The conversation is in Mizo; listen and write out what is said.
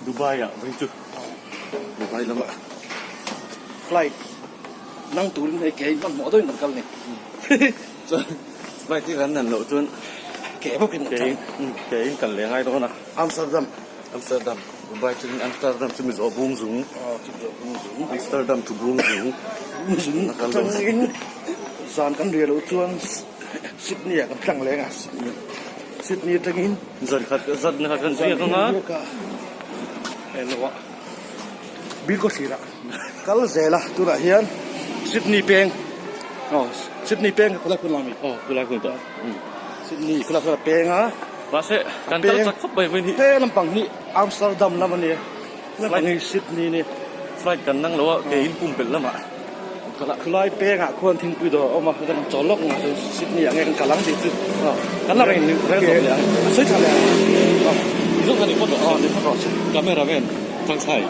Dubai ah vei chu Dubai lamah flight nang turin hei ke in hmanhmawh deuhin kan kal ni. Chuan flight hi kan nan loh chuan ke bawkin kan chang. Ke in kal leh ngai dawn a. Amsterdam. Amsterdam Dubai chu Amsterdam chu mizo bung zung. Aw chu mizo bung zung. Amsterdam to bung zung. Bung zung atangin zan kan riah loh chuan Sydney ah kan tlang leng a Sydney. Sydney atangin Zan khat zan khat kan riak anga. Elo a bil kaw thlir ah kal zel a tunah hian Sydney peng aw Sydney peng kha khulai khun la mi aw khulai khun tawh Sydney khulai khun a peng a mahse kan kal chak khawp mai mai ni he lampang hi Amsterdam lam a ni a lampang hi Sydney a ni flight kan nang lo a ke in pumpelh lamah Khulai pengah khuan thingpui dawr a awm a chuan kan chawl lawk ngah chuan Sydney ah nge kan kal ang tih chu kan la reng rel zawk leh ang a sawi tha leh ang Zawk a ni phawt rawh ni phawt rawh camera man thangchhai.